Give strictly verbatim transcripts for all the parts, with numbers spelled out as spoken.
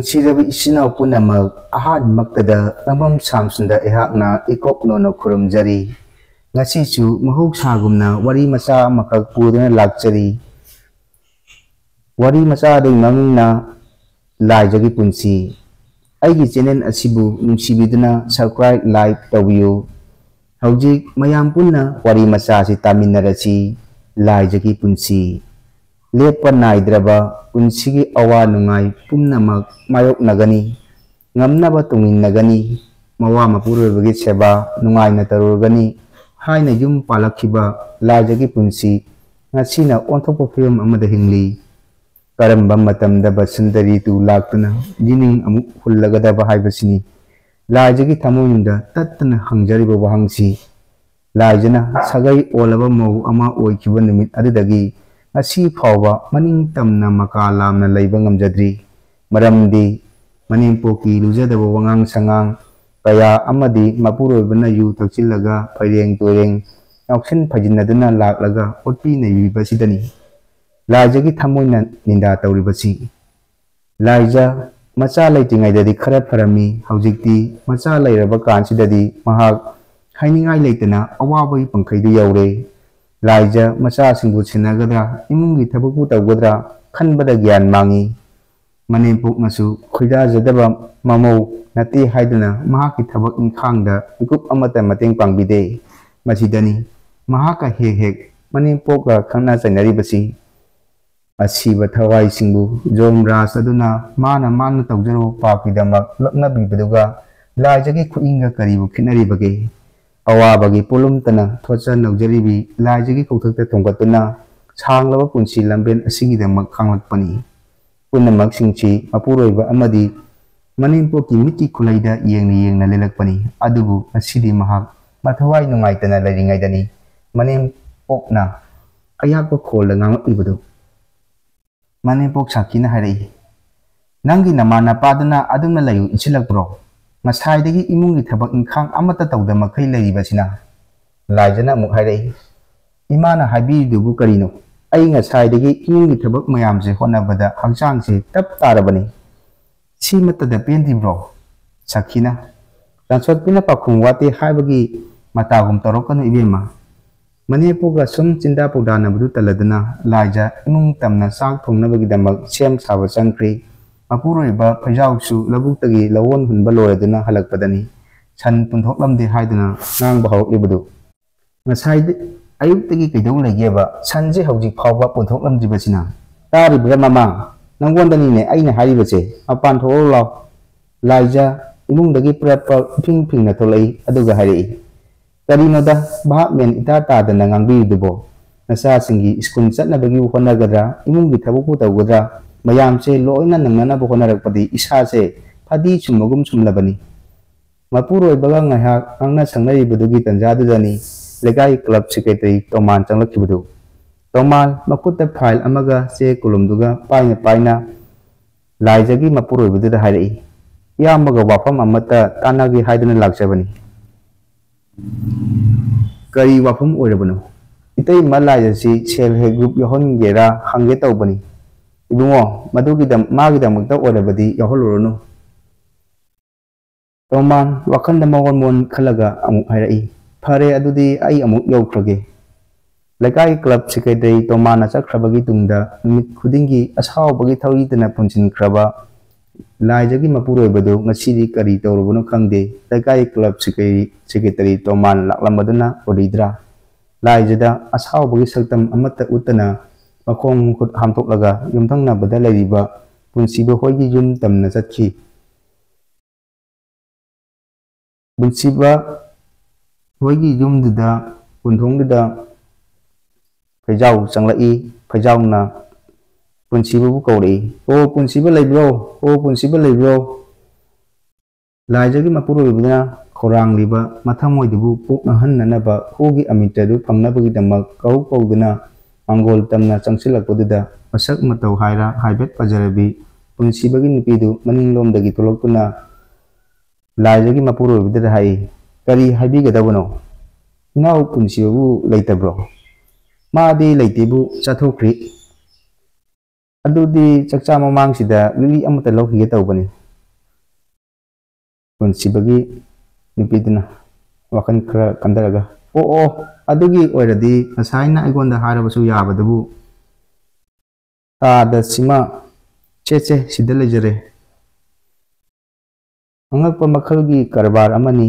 ꯅꯨꯡꯁꯤꯔꯕ ꯏꯆꯤꯟ ꯏꯅꯥꯎ ꯄꯨꯝꯅꯃꯛ, ꯑꯍꯥꯟꯕꯃꯛꯇꯗ ꯇꯝꯐꯝ ꯁꯥꯝꯁꯨꯟꯗ ꯑꯩꯍꯥꯛꯅ ꯏꯀꯣꯛ ꯅꯣꯟꯅ ꯈꯨꯔꯨꯝꯖꯔꯤ꯫ ꯉꯁꯤꯁꯨ ꯃꯍꯧꯁꯥꯒꯨꯝꯅ ꯋꯥꯔꯤ ꯃꯆꯥ ꯑꯃꯈꯛ ꯄꯨꯗꯨꯅ ꯂꯥꯛꯆꯔꯤ꯫ ꯋꯥꯔꯤ ꯃꯆꯥ ꯑꯗꯨꯒꯤ ꯃꯃꯤꯡꯅ ꯂꯥꯏꯖꯒꯤ ꯄꯨꯟꯁꯤ꯫ ꯑꯩꯒꯤ ꯆꯦꯅꯦꯜ ꯑꯁꯤꯕꯨ ꯅꯨꯡꯁꯤꯕꯤꯗꯨꯅ subscribe, like ꯇꯧꯕꯤꯌꯨ꯫ ꯍꯧꯖꯤꯛ ꯃꯌꯥꯝ ꯄꯨꯟꯅ ꯋꯥꯔꯤ ꯃꯆꯥ ꯑꯁꯤ ꯇꯥꯃꯤꯟꯅꯔꯁꯤ꯫ ꯂꯥꯏꯖꯒꯤ ꯄꯨꯟꯁꯤ꯫ ꯂꯦꯞꯄ ꯅꯥꯏꯗ꯭ꯔꯕ ꯄꯨꯟꯁꯤꯒꯤ ꯑꯋꯥ ꯅꯨꯡꯉꯥꯏ ꯄꯨꯝꯅꯃꯛ ꯃꯥꯌꯣꯛꯅꯒꯅꯤ꯫ ꯉꯝꯅꯕ ꯇꯨꯡꯏꯟꯅꯒꯅꯤ꯫ ꯃꯋꯥ ꯃꯄꯨꯔꯣꯏꯕꯒꯤ ꯁꯦꯕꯥ ꯅꯨꯡꯉꯥꯏꯅ ꯇꯧꯔꯨꯔꯒꯅꯤ ꯍꯥꯏꯅ ꯌꯨꯝ ꯄꯥꯜꯂꯛꯈꯤꯕ ꯂꯥꯏꯖꯒꯤ ꯄꯨꯟꯁꯤ ꯉꯁꯤꯅ ꯑꯣꯟꯊꯣꯛꯄ ꯐꯤꯕꯝ ꯑꯃꯗ ꯍꯤꯡꯂꯤ꯫ ꯀꯔꯝꯕ ꯃꯇꯝꯗ ꯕꯁꯟꯇ ꯔꯤꯇꯨ ꯂꯥꯛꯇꯨꯅ ꯌꯦꯅꯤꯡ ꯑꯃꯨꯛ ꯍꯨꯜꯂꯒꯗꯕ ꯍꯥꯏꯕꯁꯤꯅꯤ ꯂꯥꯏꯖꯒꯤ ꯊꯃꯣꯏꯅꯨꯡꯗ ꯇꯠꯇꯅ ꯍꯪꯖꯔꯤꯕ ꯋꯥꯍꯪꯁꯤ꯫ ꯂꯥꯏꯖꯅ ꯁꯥꯒꯩ ꯑꯣꯜꯂꯕ ꯃꯧ ꯑꯃ ꯑꯣꯏꯈꯤꯕ ꯅꯨꯃꯤꯠ ꯑꯗꯨꯗꯒꯤ ꯉꯁꯤ ꯐꯥꯎꯕ ꯃꯅꯤꯡ ꯇꯝꯅ ꯃꯀꯥ ꯂꯥꯝꯅ ꯂꯩꯕ ꯉꯝꯖꯗ꯭ꯔꯤ꯫ ꯃꯔꯝꯗꯤ ꯃꯅꯦꯝꯄꯣꯛꯀꯤ ꯂꯨꯖꯗꯕ ꯋꯥꯉꯥꯡ ꯁꯉꯥꯡ ꯀꯌꯥ ꯑꯃꯗꯤ ꯃꯄꯨꯔꯣꯏꯕꯅ ꯌꯨ ꯊꯛꯆꯤꯜꯂꯒ ꯐꯩꯔꯦꯡ ꯇꯨꯔꯦꯡ ꯉꯥꯎꯁꯤꯟ ꯐꯩꯖꯤꯟꯅꯗꯨꯅ ꯂꯥꯛꯂꯒ ꯑꯣꯠꯄꯤ ꯅꯩꯕꯤꯕꯁꯤꯗꯅꯤ ꯂꯥꯏꯖꯒꯤ ꯊꯃꯣꯏꯅ ꯅꯤꯟꯗꯥ ꯇꯧꯔꯤꯕꯁꯤ꯫ ꯂꯥꯏꯖ ꯃꯆꯥ ꯂꯩꯇ꯭ꯔꯤꯉꯩꯗꯗꯤ ꯈꯔ ꯐꯔꯝꯃꯤ꯫ ꯍꯧꯖꯤꯛꯇꯤ ꯃꯆꯥ ꯂꯩꯔꯕ ꯀꯥꯟꯁꯤꯗꯗꯤ ꯃꯍꯥꯛ ꯍꯥꯏꯅꯤꯡꯉꯥꯏ ꯂꯩꯇꯅ ꯑꯋꯥꯕꯒꯤ ꯄꯪꯈꯩꯗ ꯌꯧꯔꯦ꯫ ꯂꯥꯏꯖ ꯃꯆꯥꯁꯤꯡꯕꯨ ꯁꯦꯟꯅꯒꯗ꯭ꯔꯥ, ꯏꯃꯨꯡꯒꯤ ꯊꯕꯛꯄꯨ ꯇꯧꯒꯗ꯭ꯔꯥ ꯈꯟꯕꯗ ꯒ꯭ꯌꯥꯟ ꯃꯥꯡꯏ꯫ ꯃꯅꯦꯝꯄꯣꯛꯅꯁꯨ ꯈꯣꯏꯗꯥꯖꯗꯕ ꯃꯃꯧ ꯅꯠꯇꯦ ꯍꯥꯏꯗꯨꯅ ꯃꯍꯥꯛꯀꯤ ꯊꯕꯛ ꯏꯪꯈꯥꯡꯗ ꯃꯤꯀꯨꯞ ꯑꯃꯠꯇ ꯃꯇꯦꯡ ꯄꯥꯡꯕꯤꯗꯦ꯫ ꯃꯁꯤꯗꯅꯤ ꯃꯍꯥꯛꯀ ꯍꯦꯛ ꯍꯦꯛ ꯃꯅꯦꯝꯄꯣꯛꯀ ꯈꯪꯅ ꯆꯩꯅꯔꯤꯕꯁꯤ꯫ ꯑꯁꯤꯕ ꯊꯋꯥꯏꯁꯤꯡꯕꯨ ꯖꯣꯝꯔꯥꯖ ꯑꯗꯨꯅ ꯃꯥꯅ ꯃꯥꯅ ꯇꯧꯖꯔꯨꯕ ꯄꯥꯞꯀꯤꯗꯃꯛ ꯂꯛꯅꯕꯤꯕꯗꯨꯒ ꯂꯥꯏꯖꯒꯤ ꯈꯨꯠꯌꯦꯡꯒ ꯀꯔꯤꯕꯨ ꯈꯦꯠꯅꯔꯤꯕꯒꯦ? ꯑꯋꯥꯕꯒꯤ ꯄꯣꯠꯂꯨꯝꯇꯅ ꯊꯣꯠꯆ ꯅꯧꯖꯔꯤꯕꯤ ꯂꯥꯏꯖꯒꯤ ꯀꯣꯛꯊꯛꯇ ꯊꯣꯡꯒꯠꯇꯨꯅ ꯁꯥꯡꯂꯕ ꯄꯨꯟꯁꯤ ꯂꯝꯕꯦꯟ ꯑꯁꯤꯒꯤꯗꯃꯛ ꯈꯥꯡꯂꯛꯄꯅꯤ꯫ ꯄꯨꯝꯅꯃꯛꯁꯤꯡꯁꯤ ꯃꯄꯨꯔꯣꯏꯕ ꯑꯃꯗꯤ ꯃꯅꯦꯝꯄꯣꯛꯀꯤ ꯃꯤꯠꯀꯤ ꯈꯨꯂꯩꯗ ꯌꯦꯡꯅ ꯌꯦꯡꯅ ꯂꯦꯜꯂꯛꯄꯅꯤ꯫ ꯑꯗꯨꯕꯨ ꯉꯁꯤꯗꯤ ꯃꯍꯥꯛ ꯃꯊꯋꯥꯏ ꯅꯨꯡꯉꯥꯏꯇꯅ ꯂꯩꯔꯤꯉꯩꯗꯅꯤ ꯃꯅꯦꯝꯄꯣꯛꯅ ꯑꯌꯥꯛꯄ ꯈꯣꯜꯗ ꯉꯥꯡꯂꯛꯂꯤꯕꯗꯨ꯫ ꯃꯅꯦꯝꯄꯣꯛ ꯁꯥꯈꯤꯅ ꯍꯥꯏꯔꯛꯏ, "ꯅꯪꯒꯤ ꯅꯃꯥ ꯅꯄꯥꯗꯨꯅ ꯑꯗꯨꯝꯅ ꯂꯩꯌꯨ ꯏꯟꯁꯤꯜꯂꯛꯄ꯭ꯔꯣ? ꯉꯁꯥꯏꯗꯒꯤ ꯏꯃꯨꯡꯒꯤ ꯊꯕꯛ ꯏꯪꯈꯥꯡ ꯑꯃꯠꯇ ꯇꯧꯗ ꯃꯈꯩ ꯂꯩꯔꯤꯕꯁꯤꯅ?" ꯂꯥꯏꯖꯅ ꯑꯃꯨꯛ ꯍꯥꯏꯔꯛꯏ, "ꯏꯃꯥꯅ ꯍꯥꯏꯕꯤꯔꯤꯗꯨꯕꯨ ꯀꯔꯤꯅꯣ? ꯑꯩ ꯉꯁꯥꯏꯗꯒꯤ ꯏꯃꯨꯡꯒꯤ ꯊꯕꯛ ꯃꯌꯥꯝꯁꯦ ꯍꯣꯠꯅꯕꯗ ꯍꯛꯆꯥꯡꯁꯦ ꯇꯞ ꯇꯥꯔꯕꯅꯤ꯫ ꯁꯤꯃꯠꯇꯗ ꯄꯦꯟꯗ꯭ꯔꯤꯕ꯭ꯔꯣ? ꯁꯈꯤꯅ, "ꯆꯥꯟꯁꯣꯠꯄꯤꯅ ꯄꯥꯈꯨꯝ ꯋꯥꯠꯇꯦ ꯍꯥꯏꯕꯒꯤ ꯃꯇꯥꯒꯨꯝ ꯇꯧꯔꯛꯀꯅꯨ ꯏꯕꯦꯝꯃ꯫ ꯃꯅꯦꯝꯄꯣꯛꯒ ꯁꯨꯝ ꯆꯤꯟꯗꯥ ꯄꯥꯎꯗꯥꯅꯕꯗꯨ ꯇꯜꯂꯗꯨꯅ ꯂꯥꯏꯖ ꯏꯃꯨꯡ ꯇꯝꯅ ꯆꯥꯛ ꯊꯣꯡꯅꯕꯒꯤꯗꯃꯛ ꯁꯦꯝ ꯁꯥꯕ ꯆꯪꯈ꯭ꯔꯤ꯫ ꯃꯄꯨꯔꯣꯏꯕ ꯐꯩꯖꯥꯎꯁꯨ ꯂꯧꯕꯨꯛꯇꯒꯤ ꯂꯧꯍꯣꯟ ꯍꯨꯟꯕ ꯂꯣꯏꯔꯗꯨꯅ ꯍꯜꯂꯛꯄꯗꯅꯤ ꯁꯟ ꯄꯨꯟꯊꯣꯛꯂꯝꯗꯦ ꯍꯥꯏꯗꯨꯅ ꯉꯥꯡꯕ ꯍꯧꯔꯛꯂꯤꯕꯗꯨ꯫ ꯉꯁꯥꯏ ꯑꯌꯨꯛꯇꯒꯤ ꯀꯩꯗꯧ ꯂꯩꯒꯦꯕ? ꯁꯟꯁꯦ ꯍꯧꯖꯤꯛ ꯐꯥꯎꯕ ꯄꯨꯟꯊꯣꯛꯂꯝꯗ꯭ꯔꯤꯕꯁꯤꯅ?" "ꯇꯥꯔꯤꯕ꯭ꯔꯥ ꯃꯃꯥ? ꯅꯪꯉꯣꯟꯗꯅꯤꯅꯦ ꯑꯩꯅ ꯍꯥꯏꯔꯤꯕꯁꯦ꯫ ꯃꯄꯥꯟ ꯊꯣꯛꯂꯛꯎ ꯂꯥꯎ꯫" ꯂꯥꯏꯖ ꯏꯃꯨꯡꯗꯒꯤ ꯄ꯭ꯔꯞ ꯄ꯭ꯔꯞ ꯏꯐꯤꯡ ꯐꯤꯡꯅ ꯊꯣꯛꯂꯛꯏ, ꯑꯗꯨꯒ ꯍꯥꯏꯔꯛꯏ, "ꯀꯔꯤꯅꯣꯗ ꯚꯥꯞ ꯃꯦꯟ ꯏꯇꯥ ꯇꯥꯗꯅ ꯉꯥꯡꯕꯤꯔꯤꯗꯨꯕꯣ? ꯅꯆꯥꯁꯤꯡꯒꯤ ꯁ꯭ꯀꯨꯜ ꯆꯠꯅꯕꯒꯤꯕꯨ ꯍꯣꯠꯅꯒꯗ꯭ꯔꯥ, ꯏꯃꯨꯡꯒꯤ ꯊꯕꯛꯄꯨ ꯇꯧꯒꯗ꯭ꯔꯥ, ꯃꯌꯥꯝꯁꯦ ꯂꯣꯏꯅ ꯅꯪꯅꯅꯕ ꯍꯣꯠꯅꯔꯛꯄꯗꯤ ꯏꯁꯥꯁꯦ ꯐꯗꯤ ꯁꯨꯝꯕꯒꯨꯝ ꯁꯨꯝꯂꯕꯅꯤ꯫" ꯃꯄꯨꯔꯣꯏꯕꯒ ꯉꯥꯏꯍꯥꯛ ꯉꯥꯡꯅ ꯁꯛꯅꯔꯤꯕꯗꯨꯒꯤ ꯇꯟꯖꯥꯗꯨꯗꯅꯤ ꯂꯩꯀꯥꯏ ꯀ꯭ꯂꯕ ꯁꯦꯀ꯭ꯔꯦꯇꯔꯤ ꯇꯣꯃꯥꯟ ꯆꯪꯂꯛꯈꯤꯕꯗꯨ꯫ ꯇꯣꯃꯥꯟ ꯃꯈꯨꯠꯇ ꯐꯥꯏꯜ ꯑꯃꯒ ꯆꯦ ꯀꯣꯂꯣꯝꯗꯨꯒ ꯄꯥꯏꯅ ꯄꯥꯏꯅ ꯂꯥꯏꯖꯒꯤ ꯃꯄꯨꯔꯣꯏꯕꯗꯨꯗ ꯍꯥꯏꯔꯛꯏ, "ꯏꯌꯥꯝꯕꯒ ꯋꯥꯐꯝ ꯑꯃꯠꯇ ꯇꯥꯟꯅꯒꯦ ꯍꯥꯏꯗꯨꯅ ꯂꯥꯛꯆꯕꯅꯤ꯫" "ꯀꯔꯤ ꯋꯥꯐꯝ ꯑꯣꯏꯔꯕꯅꯣ?" "ꯏꯇꯩꯃ ꯂꯥꯏꯖꯁꯤ ꯁꯦꯜꯐ ꯍꯦꯜꯞ ꯒ꯭ꯔꯨꯞ ꯌꯥꯎꯍꯟꯒꯦꯔꯥ ꯍꯪꯒꯦ ꯇꯧꯕꯅꯤ꯫" "ꯏꯕꯨꯡꯉꯣ, ꯃꯗꯨꯒꯤꯗꯝ-, ꯃꯥꯒꯤꯗꯃꯛꯇ ꯑꯣꯏꯔꯕꯗꯤ ꯌꯥꯎꯍꯜꯂꯨꯔꯅꯨ꯫" ꯇꯣꯃꯥꯟ ꯋꯥꯈꯜꯗ ꯃꯑꯣꯟ ꯃꯑꯣꯟ ꯈꯜꯂꯒ ꯑꯃꯨꯛ ꯍꯥꯏꯔꯛꯏ, "ꯐꯔꯦ, ꯑꯗꯨꯗꯤ ꯑꯩ ꯑꯃꯨꯛ ꯌꯧꯈ꯭ꯔꯒꯦ꯫" ꯂꯩꯀꯥꯏ ꯀ꯭ꯂꯕ ꯁꯦꯀ꯭ꯔꯦꯇꯔꯤ ꯇꯣꯃꯥꯟꯅ ꯆꯠꯈ꯭ꯔꯕꯒꯤ ꯇꯨꯡꯗ ꯅꯨꯃꯤꯠ ꯈꯨꯗꯤꯡꯒꯤ ꯑꯁꯥꯎꯕꯒꯤ ꯊꯧꯔꯤꯗꯅ ꯄꯨꯟꯁꯤꯟꯈ꯭ꯔꯕ ꯂꯥꯏꯖꯒꯤ ꯃꯄꯨꯔꯣꯏꯕꯗꯨ ꯉꯁꯤꯗꯤ ꯀꯔꯤ ꯇꯧꯔꯨꯕꯅꯣ ꯈꯪꯗꯦ, ꯂꯩꯀꯥꯏ ꯀ꯭ꯂꯕ ꯁꯦꯀ꯭ꯔꯦ-, ꯁꯦꯀ꯭ꯔꯦꯇꯔꯤ ꯇꯣꯃꯥꯟ ꯂꯥꯛꯂꯝꯕꯗꯨꯅ ꯑꯣꯏꯔꯤꯗ꯭ꯔꯥ? ꯂꯥꯏꯖꯗ ꯑꯁꯥꯎꯕꯒꯤ ꯁꯛꯇꯝ ꯑꯃꯠꯇ ꯎꯠꯇꯅ ꯃꯈꯣꯡ ꯃꯈꯨꯠ ꯍꯥꯝꯗꯣꯛꯂꯒ ꯌꯨꯝꯊꯪꯅꯕꯗ ꯂꯩꯔꯤꯕ ꯄꯨꯟꯁꯤꯕ ꯍꯣꯏꯒꯤ ꯌꯨꯝ ꯇꯝꯅ ꯆꯠꯈꯤ꯫ ꯄꯨꯟꯁꯤꯕ ꯍꯣꯏꯒꯤ ꯌꯨꯝꯗꯨꯗ, ꯀꯣꯟꯊꯣꯡꯗꯨꯗ ꯐꯩꯖꯥꯎ ꯆꯪꯂꯛꯏ꯫ ꯐꯩꯖꯥꯎꯅ ꯄꯨꯟꯁꯤꯕꯕꯨ ꯀꯧꯔꯛꯏ, "ꯑꯣ, ꯄꯨꯟꯁꯤꯕ ꯂꯩꯕ꯭ꯔꯣ? ꯑꯣ, ꯄꯨꯟꯁꯤꯕ ꯂꯩꯕ꯭ꯔꯣ?" ꯂꯥꯏꯖꯒꯤ ꯃꯄꯨꯔꯣꯏꯕꯗꯨꯅ ꯈꯧꯔꯥꯡꯂꯤꯕ ꯃꯊꯃꯣꯏꯗꯨꯕꯨ ꯄꯣꯛꯅꯍꯟꯅꯅꯕ ꯍꯨꯒꯤ ꯑꯃꯤꯇ꯭ꯔꯗꯨ ꯐꯪꯅꯕꯒꯤꯗꯃꯛ ꯀꯧ ꯀꯧꯗꯨꯅ ꯃꯥꯡꯒꯣꯜ ꯇꯝꯅ ꯆꯪꯁꯤꯜꯂꯛꯄꯗꯨꯗ ꯃꯁꯛ ꯃꯇꯧ ꯍꯥꯏꯔ ꯍꯥꯏꯐꯦꯠ ꯐꯖꯔꯕꯤ ꯄꯨꯟꯁꯤꯕꯒꯤ ꯅꯨꯄꯤꯗꯨ ꯃꯅꯤꯡꯂꯣꯝꯗꯒꯤ ꯊꯣꯛꯂꯛꯇꯨꯅ ꯂꯥꯏꯖꯒꯤ ꯃꯄꯨꯔꯣꯏꯕꯗꯨꯗ ꯍꯥꯏ, "ꯀꯔꯤ ꯍꯥꯏꯕꯤꯒꯗꯕꯅꯣ? ꯏꯅꯥꯎ ꯄꯨꯟꯁꯤꯕꯕꯨ ꯂꯩꯇꯕ꯭ꯔꯣ?" "ꯃꯥꯗꯤ ꯂꯩꯇꯦꯕꯨ, ꯆꯠꯊꯣꯛꯈ꯭ꯔꯤ꯫" "ꯑꯗꯨꯗꯤ ꯆꯥꯛꯆꯥ ꯃꯃꯥꯡꯁꯤꯗ ꯂꯤꯛꯂꯤ ꯑꯃꯇ ꯂꯧꯈꯤꯒꯦ ꯇꯧꯕꯅꯤ"꯫ ꯄꯨꯟꯁꯤꯕꯒꯤ ꯅꯨꯄꯤꯗꯨꯅ ꯋꯥꯈꯜ ꯈꯔ ꯈꯟꯊꯔꯒ, "ꯑꯣ, ꯑꯣ, ꯑꯗꯨꯒꯤ ꯑꯣꯏꯔꯗꯤ ꯉꯁꯥꯏꯅ ꯑꯩꯉꯣꯟꯗ ꯍꯥꯏꯔꯕꯁꯨ ꯌꯥꯕꯗꯨꯕꯨ꯫ ꯀꯥꯗ ꯁꯤꯃ, ꯁꯦ, ꯁꯦ, ꯁꯤꯗ ꯂꯩꯖꯔꯦ"꯫ ꯑꯉꯛꯄ ꯃꯈꯜꯒꯤ ꯀꯔꯕꯥꯔ ꯑꯃꯅꯤ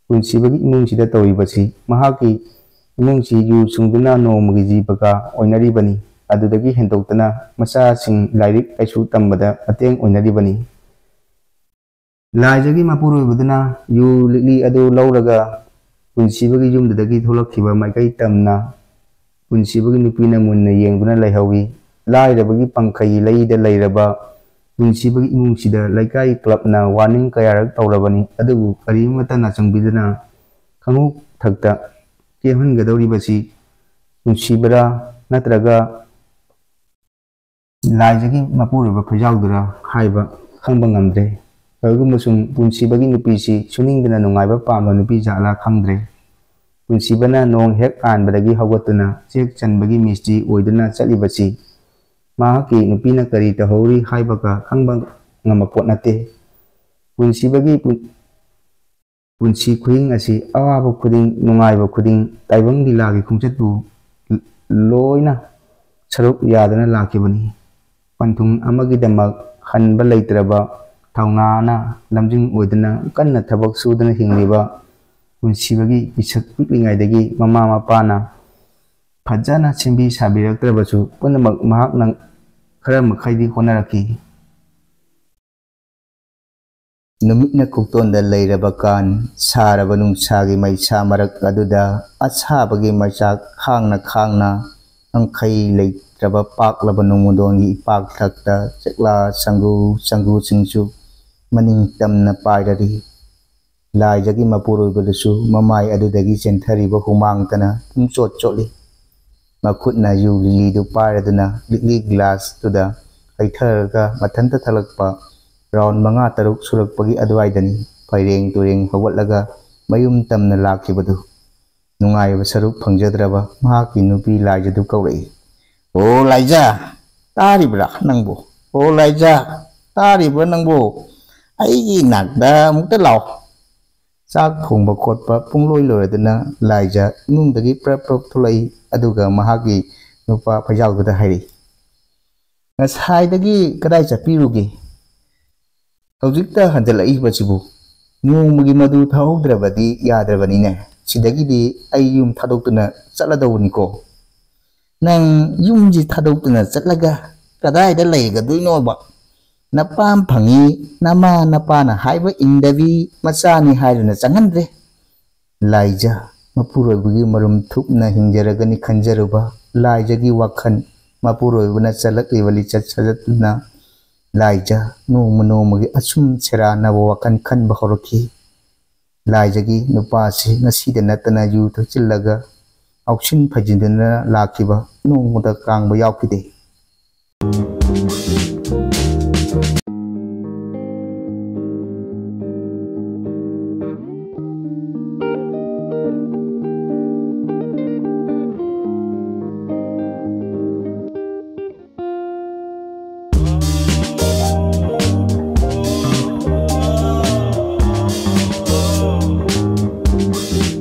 ꯄꯨꯟꯁꯤꯕꯒꯤ ꯏꯃꯨꯡꯁꯤꯗ ꯇꯧꯔꯤꯕꯁꯤ꯫ ꯃꯍꯥꯛꯀꯤ ꯏꯃꯨꯡꯁꯤ ꯌꯨ ꯁꯨꯡꯗꯨꯅ ꯅꯣꯡꯃꯒꯤ ꯖꯤꯕꯤꯀꯥ ꯑꯣꯏꯅꯔꯤꯕꯅꯤ꯫ ꯑꯗꯨꯗꯒꯤ ꯍꯦꯟꯗꯣꯛꯇꯅ ꯃꯆꯥꯁꯤꯡ ꯂꯥꯏꯔꯤꯛ ꯂꯥꯏꯁꯨ ꯇꯝꯕꯗ ꯃꯇꯦꯡ ꯑꯣꯏꯅꯔꯤꯕꯅꯤ꯫ ꯂꯥꯏꯖꯒꯤ ꯃꯄꯨꯔꯣꯏꯕꯗꯨꯅ ꯌꯨ ꯂꯤꯛꯂꯤ ꯑꯗꯨ ꯂꯧꯔꯒ ꯄꯨꯟꯁꯤꯕꯒꯤ ꯌꯨꯝꯗꯨꯗꯒꯤ ꯊꯣꯛꯂꯛꯈꯤꯕ ꯃꯥꯏꯀꯩ ꯇꯝꯅ ꯄꯨꯟꯁꯤꯕꯒꯤ ꯅꯨꯄꯤꯅ ꯃꯨꯟꯅ ꯌꯦꯡꯗꯨꯅ ꯂꯩꯍꯧꯏ꯫ ꯂꯥꯏꯔꯕꯒꯤ ꯄꯪꯈꯩ ꯂꯩꯗ ꯂꯩꯔꯕ ꯄꯨꯟꯁꯤꯕꯒꯤ ꯏꯃꯨꯡꯁꯤꯗ ꯂꯩꯀꯥꯏ ꯀ꯭ꯂꯕꯅ ꯋꯥꯔꯅꯤꯡ ꯀꯌꯥꯔꯛ ꯇꯧꯔꯕꯅꯤ, ꯑꯗꯨꯕꯨ ꯀꯔꯤꯃꯠꯇ ꯅꯥꯆꯨꯡꯕꯤꯗꯅ ꯈꯣꯡꯎꯞ ꯊꯛꯇ ꯀꯦꯝꯍꯟꯒꯗꯧꯔꯤꯕꯁꯤ ꯄꯨꯟꯁꯤꯕꯔꯥ ꯅꯠꯇ꯭ꯔꯒ ꯂꯥꯏꯖꯒꯤ ꯃꯄꯨꯔꯣꯏꯕ ꯈꯣꯏꯖꯥꯎꯗꯨꯔ ꯍꯥꯏꯕ ꯈꯪꯕ ꯉꯝꯗ꯭ꯔꯦ꯫ ꯀꯔꯤꯒꯨꯝꯕ ꯁꯨꯝ ꯄꯨꯟꯁꯤꯕꯒꯤ ꯅꯨꯄꯤꯁꯤ ꯁꯨꯅꯤꯡꯗꯅ ꯅꯨꯡꯉꯥꯏꯕ ꯄꯥꯝꯕ ꯅꯨꯄꯤ ꯖꯥꯠꯂꯥ ꯈꯪꯗ꯭ꯔꯦ꯫ ꯄꯨꯟꯁꯤꯕꯅ ꯅꯣꯡ ꯍꯦꯛ ꯉꯥꯟꯕꯗꯒꯤ ꯍꯧꯒꯠꯇꯨꯅ ꯆꯦꯛ ꯆꯟꯕꯒꯤ ꯃꯤꯁꯇ꯭ꯔꯤ ꯑꯣꯏꯗꯨꯅ ꯆꯠꯂꯤꯕꯁꯤ ꯃꯍꯥꯛꯀꯤ ꯅꯨꯄꯤꯅ ꯀꯔꯤ ꯇꯧꯍꯧꯔꯤ ꯍꯥꯏꯕꯒ ꯈꯪꯕ ꯉꯝꯕ ꯄꯣꯠ ꯅꯠꯇꯦ꯫ ꯄꯨꯟꯁꯤꯕꯒꯤ ꯄꯨꯟ-, ꯄꯨꯟꯁꯤ ꯈꯨꯍꯤꯡ ꯑꯁꯤ ꯑꯋꯥꯕ ꯈꯨꯗꯤꯡ, ꯅꯨꯡꯉꯥꯏꯕ ꯈꯨꯗꯤꯡ, ꯇꯥꯏꯕꯪ ꯂꯤꯂꯥꯒꯤ ꯈꯣꯡꯆꯠꯄꯨ ꯂꯣꯏꯅ ꯁꯔꯨꯛ ꯌꯥꯗꯨꯅ ꯂꯥꯛꯈꯤꯕꯅꯤ꯫ ꯄꯟꯊꯨꯡ ꯑꯃꯒꯤꯗꯃꯛ ꯍꯟꯕ ꯂꯩꯇ꯭ꯔꯕ ꯊꯧꯅꯥꯅ ꯂꯝꯖꯤꯡ ꯑꯣꯏꯗꯨꯅ ꯀꯟꯅ ꯊꯕꯛ ꯁꯨꯗꯨꯅ ꯍꯤꯡꯂꯤꯕ ꯄꯨꯟꯁꯤꯕꯒꯤ ꯄꯤꯁꯛ ꯄꯤꯛꯂꯤꯉꯩꯗꯒꯤ ꯃꯃꯥ ꯃꯄꯥꯅ ꯐꯖꯅ ꯁꯦꯝꯕꯤ ꯁꯥꯕꯤꯔꯛꯇ꯭ꯔꯕꯁꯨ ꯄꯨꯝꯅꯃꯛ ꯃꯍꯥꯛꯅ ꯈꯔ ꯃꯈꯩꯗꯤ ꯍꯣꯠꯅꯔꯛꯈꯤ꯫ ꯅꯨꯃꯤꯠꯅ ꯈꯨꯛꯇꯣꯟꯗ ꯂꯩꯔꯕ ꯀꯥꯟ, ꯁꯥꯔꯕ ꯅꯨꯡꯁꯥꯒꯤ ꯃꯩꯁꯥ ꯃꯔꯛ ꯑꯗꯨꯗ ꯑꯁꯥꯕꯒꯤ ꯃꯩꯆꯥꯛ ꯈꯥꯡꯅ ꯈꯥꯡꯅ ꯉꯝꯈꯩ ꯂꯩꯇ꯭ꯔꯕ ꯄꯥꯛꯂꯕ ꯅꯣꯡꯃꯗꯣꯟꯒꯤ ꯏꯄꯥꯛꯊꯛꯇ ꯆꯦꯛꯂꯥ ꯁꯪꯒꯨ ꯁꯪꯒꯨꯁꯤꯡꯁꯨ ꯃꯅꯤꯡ ꯇꯝꯅ ꯄꯥꯏꯔꯔꯤ꯫ ꯂꯥꯏꯖꯒꯤ ꯃꯄꯨꯔꯣꯏꯕꯗꯨꯁꯨ ꯃꯃꯥꯏ ꯑꯗꯨꯗꯒꯤ ꯆꯦꯟꯊꯔꯤꯕ ꯍꯨꯃꯥꯡꯇꯅ ꯄꯨꯡꯆꯣꯠ ꯆꯣꯠꯂꯤ꯫ ꯃꯈꯨꯠꯅ ꯌꯨ ꯂꯤꯂꯤꯗꯨ ꯄꯥꯏꯔꯗꯨꯅ ꯂꯤꯛꯂꯤ ꯒ꯭ꯂꯥꯁꯇꯨꯗ ꯍꯩꯊꯔꯒ ꯃꯊꯟꯇ ꯊꯛꯂꯛꯄ꯫ ꯔꯥꯎꯟ ꯃꯉꯥ ꯇꯔꯨꯛ ꯁꯨꯔꯛꯄꯒꯤ ꯑꯗꯨꯋꯥꯏꯗꯅꯤ ꯐꯩꯔꯦꯡ ꯇꯨꯔꯦꯡ ꯍꯧꯒꯠꯂꯒ ꯃꯌꯨꯝ ꯇꯝꯅ ꯂꯥꯛꯈꯤꯕꯗꯨ꯫ ꯅꯨꯡꯉꯥꯏꯕ ꯁꯔꯨꯛ ꯐꯪꯖꯗ꯭ꯔꯕ ꯃꯍꯥꯛꯀꯤ ꯅꯨꯄꯤ ꯂꯥꯏꯖꯗꯨ ꯀꯧꯔꯛꯏ꯫ "ꯑꯣ ꯂꯥꯏꯖ, ꯇꯥꯔꯤꯕ꯭ꯔꯥ ꯅꯪꯕꯨ? ꯑꯣ ꯂꯥꯏꯖꯥ, ꯇꯥꯔꯤꯕ꯭ꯔꯥ ꯅꯪꯕꯨ? ꯑꯩꯒꯤ ꯏꯅꯥꯛꯇ ꯑꯃꯨꯛꯇ ꯂꯥꯛꯑꯣ꯫ ꯆꯥꯛ ꯊꯣꯡꯕ ꯈꯣꯠꯄ ꯄꯨꯡꯂꯣꯏ ꯂꯣꯏꯔꯗꯨꯅ ꯂꯥꯏꯖꯥ ꯏꯃꯨꯡꯗꯒꯤ ꯄ꯭ꯔꯞ ꯄ꯭ꯔꯞ ꯊꯣꯛꯂꯛꯏ꯫ ꯑꯗꯨꯒ ꯃꯍꯥꯛꯀꯤ ꯅꯨꯄꯥ ꯐꯩꯖꯥꯎꯗꯨꯗ ꯍꯥꯏꯔꯛꯏ, "ꯉꯁꯥꯏꯗꯒꯤ ꯀꯗꯥꯏ ꯆꯠꯄꯤꯔꯨꯒꯦ? ꯍꯧꯖꯤꯛꯇ ꯍꯟꯖꯤꯜꯂꯛꯏꯕꯁꯤꯕꯨ? ꯅꯣꯡꯃꯒꯤ ꯃꯗꯨ ꯊꯛꯍꯧꯗ꯭ꯔꯕꯗꯤ ꯌꯥꯗ꯭ꯔꯕꯅꯤꯅꯦ꯫ ꯁꯤꯗꯒꯤꯗꯤ ꯑꯩ ꯌꯨꯝ ꯊꯥꯗꯣꯛꯇꯨꯅ ꯆꯠꯂꯗꯧꯕꯅꯤꯀꯣ꯫" "ꯅꯪ ꯌꯨꯝꯁꯤ ꯊꯥꯗꯣꯛꯇꯨꯅ ꯆꯠꯂꯒ ꯀꯗꯥꯏꯗ ꯂꯩꯒꯗꯣꯏꯅꯣꯕ? ꯅꯄꯥꯝ ꯐꯪꯉꯤ, ꯅꯃꯥ ꯅꯄꯥꯅ ꯍꯥꯏꯕ ꯏꯟꯗꯕꯤ ꯃꯆꯥꯅꯤ ꯍꯥꯏꯗꯨꯅ ꯆꯪꯍꯟꯗ꯭ꯔꯦ꯫" ꯂꯥꯏꯖ, ꯃꯄꯨꯔꯣꯏꯕꯒꯤ ꯃꯔꯨꯝ ꯊꯨꯞꯅ ꯍꯤꯡꯖꯔꯒꯅꯤ ꯈꯟꯖꯔꯨꯕ ꯂꯥꯏꯖꯒꯤ ꯋꯥꯈꯜ, ꯃꯄꯨꯔꯣꯏꯕꯅ ꯆꯠꯂꯛꯂꯤꯕ ꯂꯤꯆꯠ ꯁꯥꯖꯠꯇꯨꯅ ꯂꯥꯏꯖ ꯅꯣꯡꯃ ꯅꯣꯡꯃꯒꯤ ꯑꯁꯨꯝ ꯁꯦꯔꯥꯟꯅꯕ ꯋꯥꯈꯜ ꯈꯟꯕ ꯍꯧꯔꯛꯈꯤ꯫ ꯂꯥꯏꯖꯒꯤ ꯅꯨꯄꯥꯁꯤ ꯉꯁꯤꯗ ꯅꯠꯇꯅ ꯌꯨ ꯊꯛꯆꯤꯜꯂꯒ ꯉꯥꯎꯁꯤꯟ ꯐꯩꯖꯤꯟꯗꯨꯅ ꯂꯥꯛꯈꯤꯕ ꯅꯣꯡꯃꯇ ꯀꯥꯡꯕ ꯌꯥꯎꯈꯤꯗꯦ꯫